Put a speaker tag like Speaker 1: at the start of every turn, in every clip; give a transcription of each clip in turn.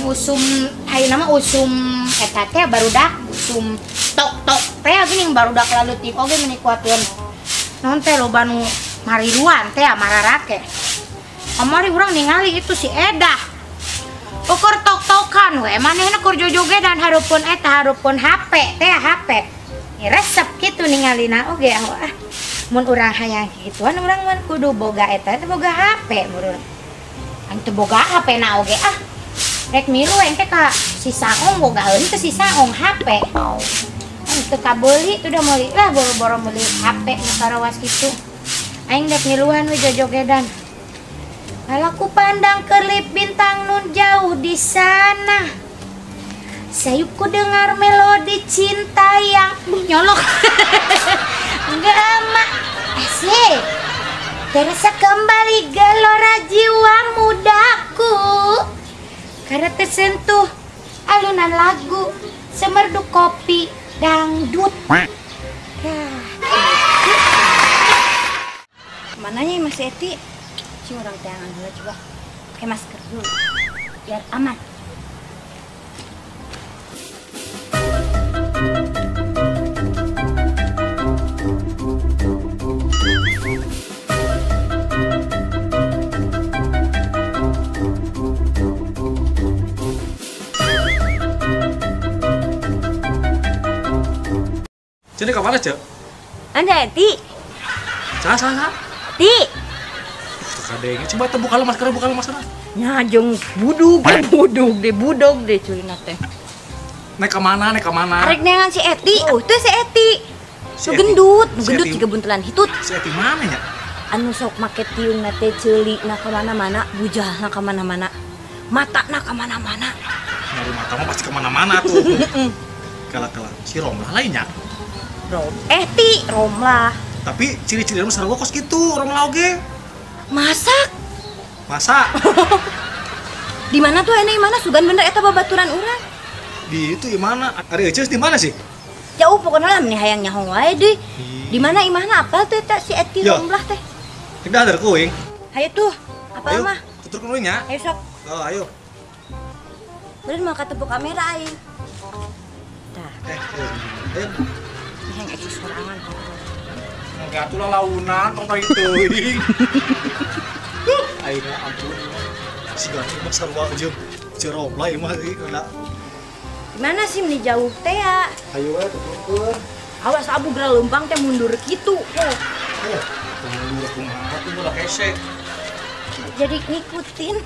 Speaker 1: Geuning usum ayeuna mah usum eta teh barudak usum tok-tok teh geuning barudak laleutik oge meuni kuateun. Naon teh loba nu mariruan teh mararake. Kamari urang ningali itu si Edah. Ukur tok-tokan we manehna keur jojogedan hareupeun eta hareupeun HP teh HP. Resep kitu ningalina oge ah. Mun urang hayang kituan urang mun kudu boga eta teh boga HP meureun. Aing teu boga HP na oge ah. Rek milu engke ka si Saong boga heuh teh si Saong HP. Aing teu kabeuli teu da meuli lah boro-boro meuli HP nu karawas kitu. Aing rek miluan we jojogedan. Kalau ku pandang kerlip bintang nun jauh di sana. Sayup ku dengar melodi cinta yang nyolok. Gema asik. Terasa kembali gelora jiwa mudaku. Karena tersentuh alunan lagu semerdu kopi dangdut. Ya.
Speaker 2: Mananya Mas Eti? Cing orang teangan dulu coba. Pakai masker dulu biar aman.
Speaker 3: Jadi ke mana, Cek?
Speaker 2: Anda Eti.
Speaker 3: Salah, salah, salah.
Speaker 2: Ti.
Speaker 3: Kadenge coba teh buka masker, buka masker.
Speaker 2: Nya jeung budug, budug deh culina teh.
Speaker 3: Naik ke mana, naik ke mana?
Speaker 2: Arek neangan si Eti. Oh, teh si Eti. Nu gendut, nu gendut jiga buntelan hitut.
Speaker 3: Si Eti mana nya?
Speaker 2: Anu sok make tiungna teh ceulina ka mana-mana, bujalna ka mana-mana, matana ka mana-mana.
Speaker 3: Nyari mata mah pasti ke mana-mana tuh. Kala-kala si Romlah lainnya.
Speaker 2: Rom, Eti, Romlah.
Speaker 3: Tapi ciri-ciri sarua kos gitu, Romlah oge.
Speaker 2: Masak.
Speaker 3: Masak.
Speaker 2: Di mana tuh enak mana sugan bener eta babaturan urang.
Speaker 3: Di itu imana? Ari Eceus di mana sih?
Speaker 2: Jauh pokoknya lah meni hayang nyaho wae deui. Di mana imahna apal tuh eta si Eti Romlah teh?
Speaker 3: Tidak ada kuing.
Speaker 2: Hayu tuh, apal mah.
Speaker 3: Tutur kuing nya.
Speaker 2: Ayo sok.
Speaker 3: Oh, ayo.
Speaker 2: Bener mau ketemu kamera aing. Tah.
Speaker 3: Ayo.
Speaker 2: Hayang Eci sorangan.
Speaker 3: Enggak tuh launan tong teuing. Aing ampun. Si ganteng mah sarua jeung Romlah ieu mah euy kana.
Speaker 2: Gimana sih meni jauh teh ya?
Speaker 3: Hayu we tuturkeun.
Speaker 2: Awas abu geura leumpang teh mundur kitu.
Speaker 3: Ayo, mundur kumaha tuh ulah hese.
Speaker 2: Jadi ngikutin.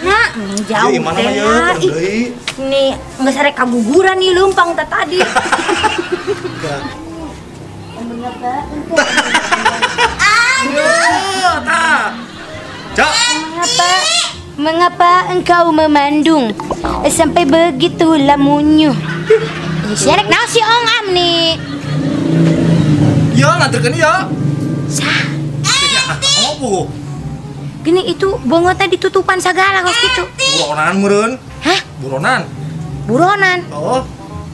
Speaker 2: Nah, jauh teh ya. Nih, geus arek kaguguran nih leumpang teh tadi. Mengapa engkau
Speaker 3: Aduh, tah. Cak.
Speaker 1: Mengapa engkau memandung sampai begitu lamunyu? Si rek naon si Ong Am nih?
Speaker 3: Ya, nganterkeun ieu.
Speaker 1: Sah.
Speaker 3: Oh,
Speaker 1: gini itu bongotnya ditutupan segala kos gitu.
Speaker 3: Buronan meureun.
Speaker 1: Hah?
Speaker 3: Buronan.
Speaker 1: Buronan.
Speaker 3: Oh.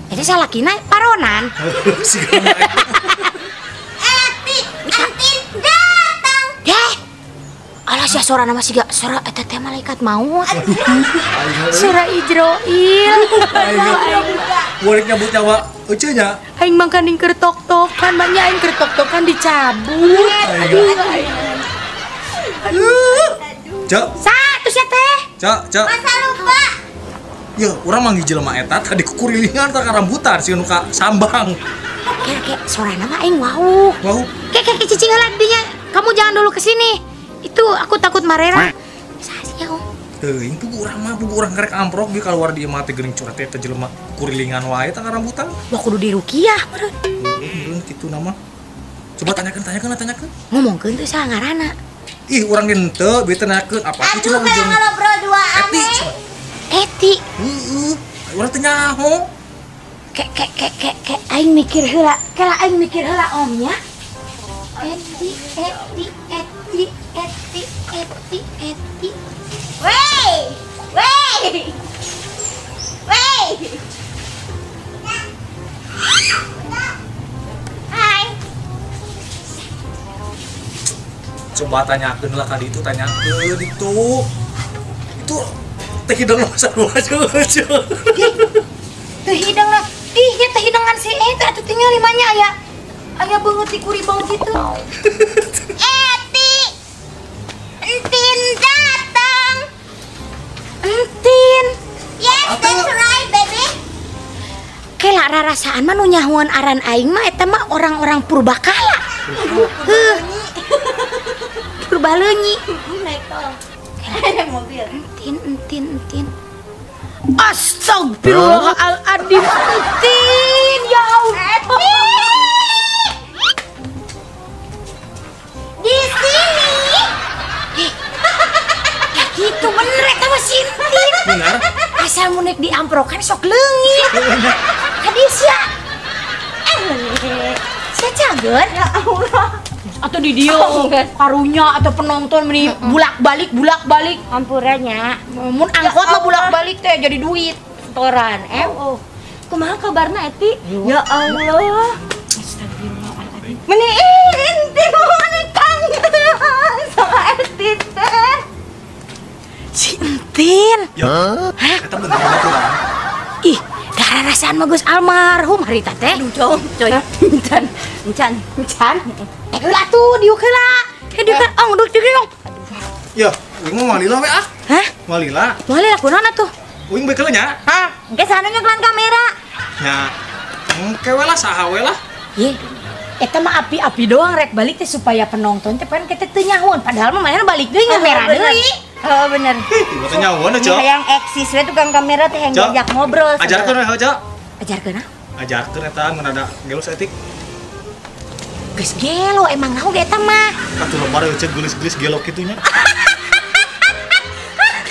Speaker 1: Itu salakina paronan.
Speaker 4: Eti, Antin datang.
Speaker 1: Deh. Alah sia sora nama siga sora eta teh malaikat maut. Sora Ijroil.
Speaker 3: Aing nyabut nyawa euceu nya.
Speaker 1: Aing mangkaning keur tok-tokan, banyak aing keur tok-tokan dicabut. Aduh. Aduh.
Speaker 3: Cek.
Speaker 1: Satu sia teh.
Speaker 3: Cek, cek.
Speaker 4: Masa lupa?
Speaker 3: Ya, urang manggih jelema eta tadi kukurilingan tah rambutan sieun ka sambang.
Speaker 1: Kek, sorana mah aing wau.
Speaker 3: Wau.
Speaker 1: Kek, kek cicing heula dinya. Kamu jangan dulu ke sini. Itu aku takut marera. Saha sih nya, Om?
Speaker 3: Teuing pugu urang mah, pugu urang karek amprok ge kaluar di imah teh geuning curhat eta jelema kurilingan wae tah rambutan.
Speaker 1: Wah kudu dirukiah meureun.
Speaker 3: Meureun kitu nama. Coba tanyakeun, tanyakeun, tanyakeun.
Speaker 1: Ngomongkeun teh saha ngaranna?
Speaker 3: Ih, urang ge henteu, bieu teh nanyakeun apa sih cenah ujung. Eti.
Speaker 1: Eti.
Speaker 3: Heeh. Urang teh nyaho.
Speaker 1: Kek kek kek kek kek aing mikir heula. Kela aing mikir heula Om nya. Eti Eti Eti Eti Eti Eti.
Speaker 4: Wey! Wey! Wey! Hai.
Speaker 3: Coba tanyakeun lah kali itu, tanyakeun itu. Itu teh hidang sarua aja.
Speaker 1: Teh hidang lah. Ih, nya teh hidangan si eta atuh tinggal limanya aya. Aya beungeut di kuribau gitu.
Speaker 4: Eti. Entin datang.
Speaker 1: Entin.
Speaker 4: Yes, that's right, baby.
Speaker 1: Kela rarasaan mah nu nyahoan aran aing mah eta mah orang-orang purbakala. Heuh. Purbaleunyi.
Speaker 2: Naik tol. Naik mobil.
Speaker 1: Entin, entin, entin. Astagfirullahaladzim, Entin, ya Allah.
Speaker 4: Di sini.
Speaker 1: Ya gitu bener eta mah si Entin.
Speaker 3: Bener.
Speaker 1: Asal mun nek diamprokan sok leungit. Hadis ya. Sia cager.
Speaker 2: Ya Allah.
Speaker 1: Atau di dia karunya atau penonton meni bulak-balik
Speaker 2: Ampurannya.
Speaker 1: Mun angkot mah bulak-balik teh jadi duit setoran.
Speaker 2: Oh. Kumaha kabarna Eti? Ya Allah.
Speaker 1: Astagfirullahaladzim.
Speaker 2: Meni Entin meni kangen sama Eti teh.
Speaker 1: Si Entin.
Speaker 3: Ya. Eta bener urang.
Speaker 1: Ih, darah rasaan mah geus almarhum harita teh.
Speaker 2: Aduh, jauh, coy. Encan, encan,
Speaker 1: encan. Heula tuh diuk heula. Heh diuk heula. Ong duduk diuk dong.
Speaker 3: Ya, uing mah malila we ah.
Speaker 1: Hah?
Speaker 3: Malila.
Speaker 1: Malila kunaon atuh?
Speaker 3: Uing bae keula nya.
Speaker 1: Hah?
Speaker 2: Engke sana nyeklan kamera.
Speaker 3: Nya. Engke we lah saha we lah.
Speaker 1: Ye. Eta mah api-api doang rek balik teh supaya penonton teh pan kita teu nyahoan padahal mah manehna balik deui ngamera deui.
Speaker 2: Oh bener.
Speaker 3: Ih, teu nyahoan Cok.
Speaker 2: Hayang eksis we tukang kamera teh hayang diajak ngobrol.
Speaker 3: Ajarkeun we heuh, Cok.
Speaker 1: Ajarkeun ah?
Speaker 3: Ajarkeun eta mun ada gelo saeutik.
Speaker 1: Geus gelo emang naon ge eta mah.
Speaker 3: Atuh lebar eueuh geulis-geulis gelo kitu nya.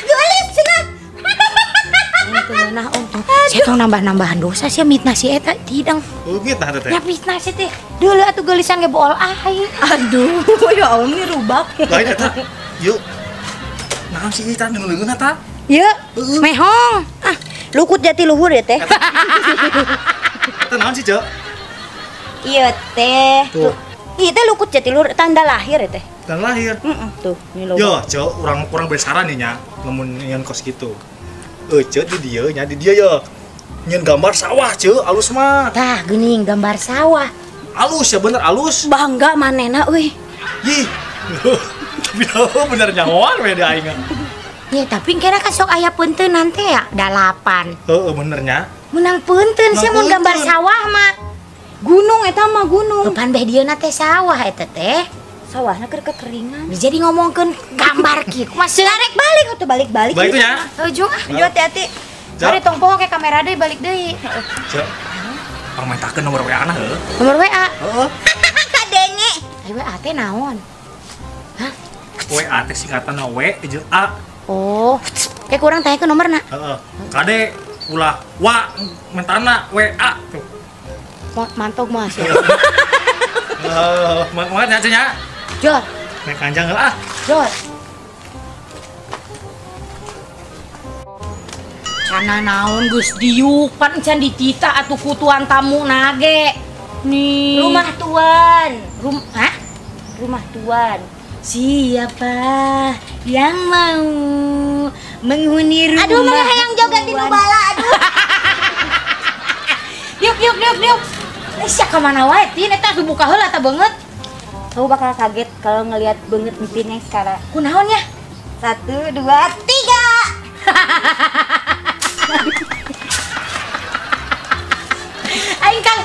Speaker 4: Geulis cenah.
Speaker 1: Nah, untung. Saya tong nambah-nambahan dosa sih mitnah si eta tidang.
Speaker 3: Oh, mitnah teh.
Speaker 1: Ya mitnah sih teh. Deuleu atuh geulisan ge bool aing.
Speaker 2: Aduh, ya Allah ini rubak.
Speaker 3: Lain eta. Yuk. Naon sih eta nu leungeun eta?
Speaker 1: Yeuh, mehong.
Speaker 2: Ah, lukut jati luhur ya teh.
Speaker 3: Eta naon sih, Cok?
Speaker 2: Iya teh.
Speaker 3: Tuh.
Speaker 2: Ieu teh lukut jati luhur tanda lahir ya teh.
Speaker 3: Tanda lahir.
Speaker 2: Heeh, tuh ini logo.
Speaker 3: Yo, Cok, urang kurang besaran nih nya lamun nyeun kos kitu. Cek di dia nya di dia ya. Nyeun gambar sawah, Cek, alus mah.
Speaker 1: Tah, geuning gambar sawah.
Speaker 3: Alus ya bener alus.
Speaker 2: Bangga manehna euy.
Speaker 3: Ih. Tapi bener nyahoan we di aing.
Speaker 1: Ya, tapi kira kan sok aya peunteun teh ya, 8.
Speaker 3: Heeh, bener nya.
Speaker 1: Menang peunteun sia mun gambar sawah mah.
Speaker 2: Gunung eta mah gunung.
Speaker 1: Pan beh dieuna teh sawah eta teh.
Speaker 2: Sawahna keur kekeringan.
Speaker 1: Jadi ngomongkeun gambar kieu kumaha
Speaker 2: rek balik atuh balik-balik.
Speaker 3: Balik tuh nya.
Speaker 1: Heuh jung ah.
Speaker 2: Yo hati-hati.
Speaker 1: Mari tong poho ke kamera deui balik deui.
Speaker 3: Heeh. Cek. Pangmentakeun nomor WA-na heuh.
Speaker 1: Nomor WA?
Speaker 3: Heeh.
Speaker 4: Kadenge.
Speaker 1: Ai WA teh naon? Hah?
Speaker 3: WA teh singkatanna W jeung A.
Speaker 1: Oh. Kayak kurang tanyakeun nomorna.
Speaker 3: Heeh. Kade ulah wa mentana WA tuh.
Speaker 1: Mantog mah sih.
Speaker 3: Heeh, mangat nya nya.
Speaker 1: Jor.
Speaker 3: Naik kanjang heula ah.
Speaker 1: Jor. Cana naon geus diuk pan can ditita atuh kutuan tamu nage. Nih.
Speaker 2: Rumah tuan.
Speaker 1: Hah?
Speaker 2: Rumah tuan. Siapa yang mau menghuni rumah?
Speaker 4: Aduh, mana hayang joget di bala aduh.
Speaker 1: Diuk diuk diuk diuk. Sia ka mana wae tin eta atuh buka heula ta beungeut.
Speaker 2: Kamu bakal kaget kalau ngelihat beungeut Entin yang sekarang.
Speaker 1: Kunaon ya?
Speaker 2: 1, 2, 3.
Speaker 1: Aing kang.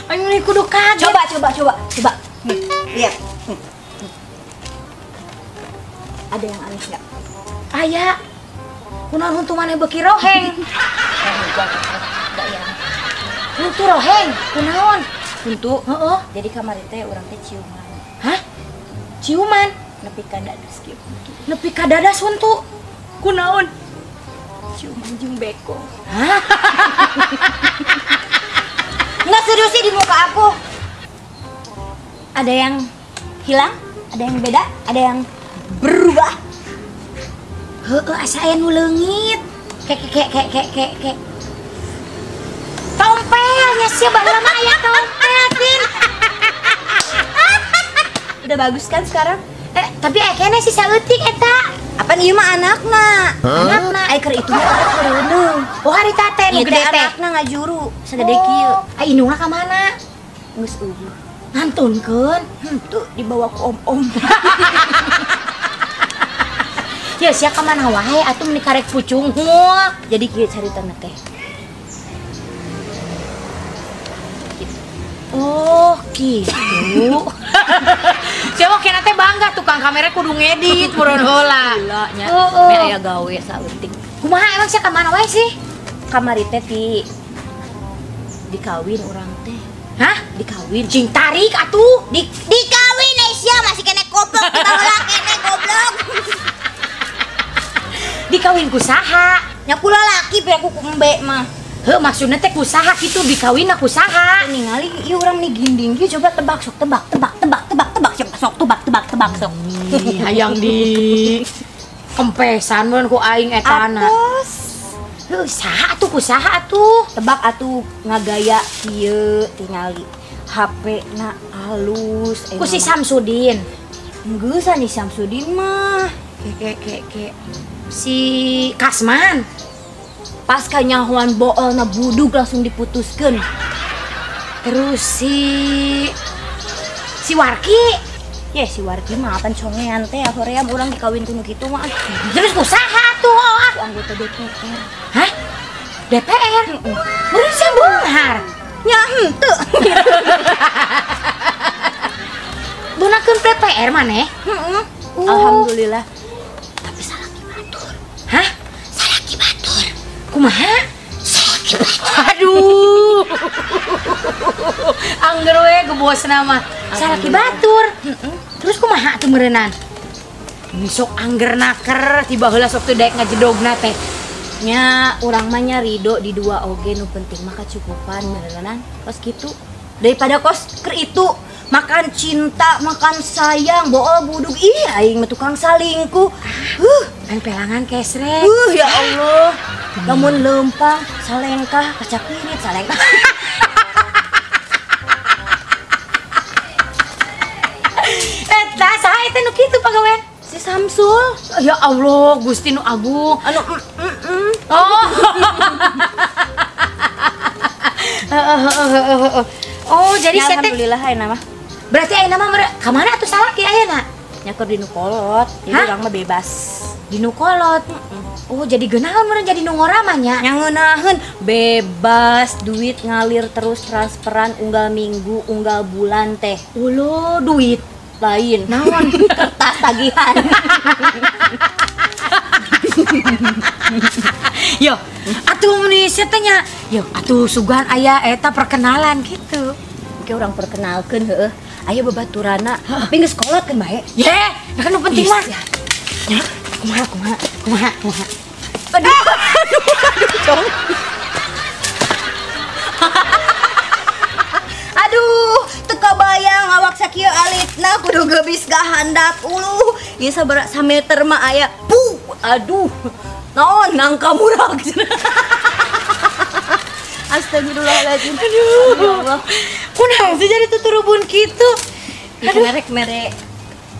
Speaker 1: Aing ini kudu kaget.
Speaker 2: Coba coba coba coba. Nih, lihat. Nih. Ada yang aneh nggak?
Speaker 1: Aya. Kunaon huntu maneh beuki roheng?
Speaker 2: Enggak ya.
Speaker 1: Huntu roheng, kunaon?
Speaker 2: Huntu?
Speaker 1: Heeh.
Speaker 2: Jadi kamari teh urang teh ciuman.
Speaker 1: Hah? Ciuman?
Speaker 2: Nepi ka dadas kieu.
Speaker 1: Nepi ka dadas huntu. Kunaon?
Speaker 2: Ciuman jeung beko.
Speaker 1: Hah?
Speaker 2: Nggak serius sih di muka aku. Ada yang hilang, ada yang beda, ada yang berubah.
Speaker 1: Heeh, asa aya nu leungit. Kek kek kek kek kek kek. Tompelnya sih baheula mah aya tompel, Tin.
Speaker 2: Udah bagus kan sekarang?
Speaker 1: Tapi aya keneh sih saeutik eta.
Speaker 2: Apan ieu mah anakna?
Speaker 1: Anakna
Speaker 2: ai keur itu mah kureuneuh.
Speaker 1: Oh hari tate nu gede teh.
Speaker 2: Anakna ngajuru sagede kieu.
Speaker 1: Ai indungna ka mana?
Speaker 2: Geus eueuh.
Speaker 1: Ngantunkeun?
Speaker 2: Henteu dibawa ku om-om.
Speaker 1: Ya sia ka mana wae atuh meni karek pucunghul.
Speaker 2: Jadi kieu caritana teh.
Speaker 1: Oh, gitu. Coba kena teh bangga tukang kamera kudu ngedit meureun heula.
Speaker 2: Heula nya. Me aya gawe saeutik.
Speaker 1: Kumaha emang sia ka mana wae sih?
Speaker 2: Kamari teh ti dikawin urang teh.
Speaker 1: Hah?
Speaker 2: Dikawin.
Speaker 1: Cing tarik atuh.
Speaker 4: Dikawin sia masih kene goblok kita heula kene goblok.
Speaker 1: Dikawin ku saha?
Speaker 4: Nya ku lalaki pe aku ku embe mah.
Speaker 1: Heuh maksudna teh ku saha kitu dikawinna ku saha?
Speaker 2: Ningali ieu urang nih ginding kieu coba tebak sok tebak tebak tebak tebak tebak sok sok tebak tebak tebak sok.
Speaker 1: Hayang di kempesan mun ku aing etana.
Speaker 2: Atos.
Speaker 1: Heuh saha atuh ku saha atuh?
Speaker 2: Tebak atuh ngagaya kieu tingali. HP-na halus.
Speaker 1: Ku si Samsudin.
Speaker 2: Geus si Samsudin mah.
Speaker 1: Ke ke ke si Kasman.
Speaker 2: Pas kanyahoan boolna budug langsung diputuskeun.
Speaker 1: Terus si Warki.
Speaker 2: Ye si Warki mah apan congean teh hoream urang dikawin ku nu kitu mah.
Speaker 1: Terus ku saha tuh?
Speaker 2: Ku anggota DPR.
Speaker 1: Hah? DPR? Meureun sia beunghar.
Speaker 2: Nya henteu.
Speaker 1: Beunahkeun DPR maneh?
Speaker 2: Heeh. Alhamdulillah. Tapi salaki batur.
Speaker 1: Hah?
Speaker 4: Salaki batur.
Speaker 1: Kumaha?
Speaker 4: Salaki batur.
Speaker 1: Aduh. Angger we gebosna mah. Salaki batur. Terus kumaha atuh meureunnan? Sok angger naker tiba heula sok teu daek ngajedogna teh.
Speaker 2: Nya urang mah nya ridho di dua oge nu penting mah kacukupan meureunnan. Kos kitu. Daripada kos keur itu makan cinta, makan sayang, bool budug ih aing mah tukang salingkuh.
Speaker 1: Kan pelangan kesrek.
Speaker 2: Ya Allah. Lamun lempang, salengkah, kacapirit, salengkah.
Speaker 1: Eta saha eta nu kitu pagawean?
Speaker 2: Si Samsul.
Speaker 1: Ya Allah, Gusti nu agung.
Speaker 2: Anu
Speaker 1: Oh. Oh, jadi
Speaker 2: ya, alhamdulillah ayeuna mah.
Speaker 1: Berarti ayeuna mah ka mana atuh salaki ayeuna?
Speaker 2: Nya keur di nu kolot. Jadi urang mah bebas.
Speaker 1: Di nu kolot. Oh, jadi geunaheun meureun jadi nu ngora mah nya.
Speaker 2: Nya ngeunaheun bebas, duit ngalir terus transferan unggal minggu, unggal bulan teh.
Speaker 1: Ulo, duit
Speaker 2: lain.
Speaker 1: Naon?
Speaker 2: Kertas tagihan.
Speaker 1: Yo, atuh mun sia teh nya. Yo, atuh sugan aya eta perkenalan gitu.
Speaker 2: Oke, urang perkenalkeun heueuh. Aya babaturana, tapi geus kolot keun bae.
Speaker 1: Ye, kan nu penting mah. Ya, kumaha kumaha kumaha kumaha.
Speaker 2: Aduh, aduh, aduh, cong.
Speaker 4: Aduh, teu kabayang awak sakieu alitna kudu geubis ka handap uluh. Ieu sabaraha sameter mah aya. Puh, aduh. Naon nangka murag.
Speaker 2: Astagfirullahaladzim.
Speaker 1: Aduh. Kunaon sih jadi tuturubun kitu?
Speaker 2: Aduh, merek-merek.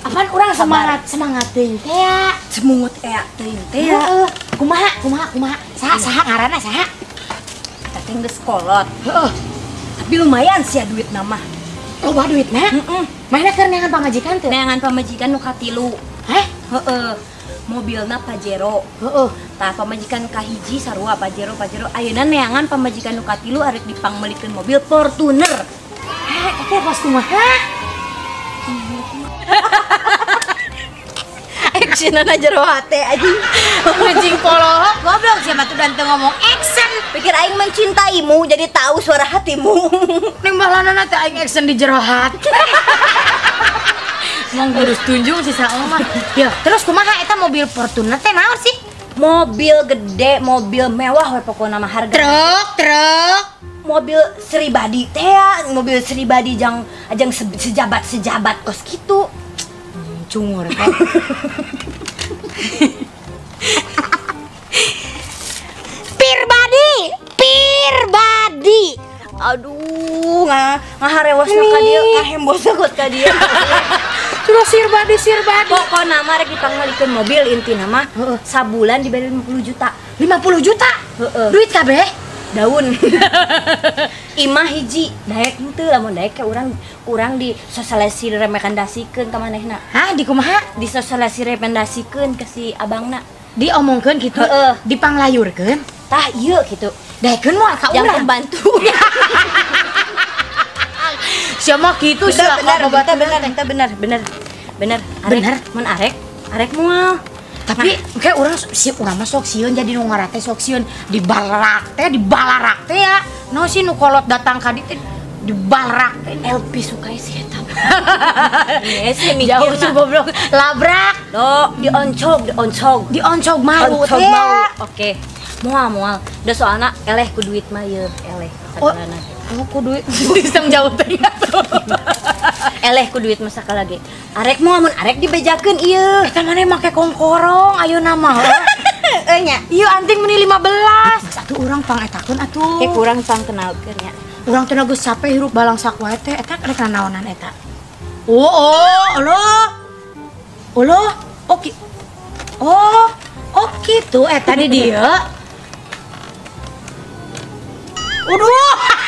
Speaker 1: Apaan urang semangat semangat teuing teh ya.
Speaker 2: Semungut ea teuing teh ya.
Speaker 1: Heeh. Kumaha kumaha kumaha? Saha saha ngaranna saha?
Speaker 2: Eta teh geus kolot.
Speaker 1: Heeh.
Speaker 2: Tapi lumayan sih ya duitna mah.
Speaker 1: Loba duitna?
Speaker 2: Heeh.
Speaker 1: Mana keur neangan pamajikan teh?
Speaker 2: Neangan pamajikan nu katilu.
Speaker 1: Hah?
Speaker 2: Heeh. Mobilna Pajero.
Speaker 1: Heeh.
Speaker 2: Tah pamajikan kahiji sarua Pajero Pajero. Ayeuna neangan pamajikan nu katilu arek dipangmeulikeun mobil Fortuner.
Speaker 1: Heh, eta kos kumaha?
Speaker 4: Actionana jero hate anjing.
Speaker 1: Anjing polohok goblok siapa tuh dan teu ngomong action.
Speaker 4: Pikir aing mencintaimu jadi tahu suara hatimu.
Speaker 1: Ning balanana teh aing action di jero hate. Mong gurus tunjung si saoma. Ya, terus kumaha eta mobil Fortuner teh naon sih?
Speaker 2: Mobil gede, mobil mewah we pokona mah harga.
Speaker 1: Truk, truk.
Speaker 2: Mobil seribadi teh ya, mobil seribadi jang ajang sejabat-sejabat kos kitu.
Speaker 1: Cungur teh. Pirbadi, pirbadi.
Speaker 2: Aduh, ngaharewasna ka dieu, ngahembosna ka dieu.
Speaker 1: Terus sirbadi sirbadi.
Speaker 2: Pokona mah rek dipangmeulikeun mobil intina mah sabulan diberi 50 juta.
Speaker 1: 50 juta?
Speaker 2: Heeh.
Speaker 1: Duit kabeh?
Speaker 2: Daun. Imah hiji daek henteu lamun daek ke urang di sosialisasi rekomendasikeun ka manehna.
Speaker 1: Hah, di kumaha?
Speaker 2: Di sosialisasi rekomendasikeun ke si abangna.
Speaker 1: Diomongkeun gitu.
Speaker 2: Heeh.
Speaker 1: Dipanglayurkeun.
Speaker 2: Tah ieu gitu.
Speaker 1: Daekeun moal ka
Speaker 2: urang. Yang pembantu.
Speaker 1: Sia mah kitu sia.
Speaker 2: Bener. Bener. Mun arek moal.
Speaker 1: Tapi kayak orang si urang mah sok sieun jadi nu ngarate sok sieun dibalarak teh ya. No si nu kolot datang ka dieu teh dibalarak teh
Speaker 2: LP suka si eta. Sih mikir
Speaker 1: jauh tuh goblok labrak.
Speaker 2: Do dioncog
Speaker 1: malu teh.
Speaker 2: Oke. Moal. Da soalna eleh ku duit mah ieu, eleh sagalana.
Speaker 1: Oh, ku duit disem jauh teh.
Speaker 2: Eleh ku duit mah sakala ge. Arek moal mun arek dibejakeun ieu.
Speaker 1: Eta maneh make kongkorong ayeuna mah.
Speaker 2: Heuh nya.
Speaker 1: Ieu anting meuni 15. Satu urang pangetakeun atuh.
Speaker 2: Ke kurang pang kenalkeun nya.
Speaker 1: Urang teh geus capek hirup balangsak wae teh eta rek nanaonan eta. Oh, aloh. Aloh, oke. Oh, oh kitu eta di dieu. Aduh.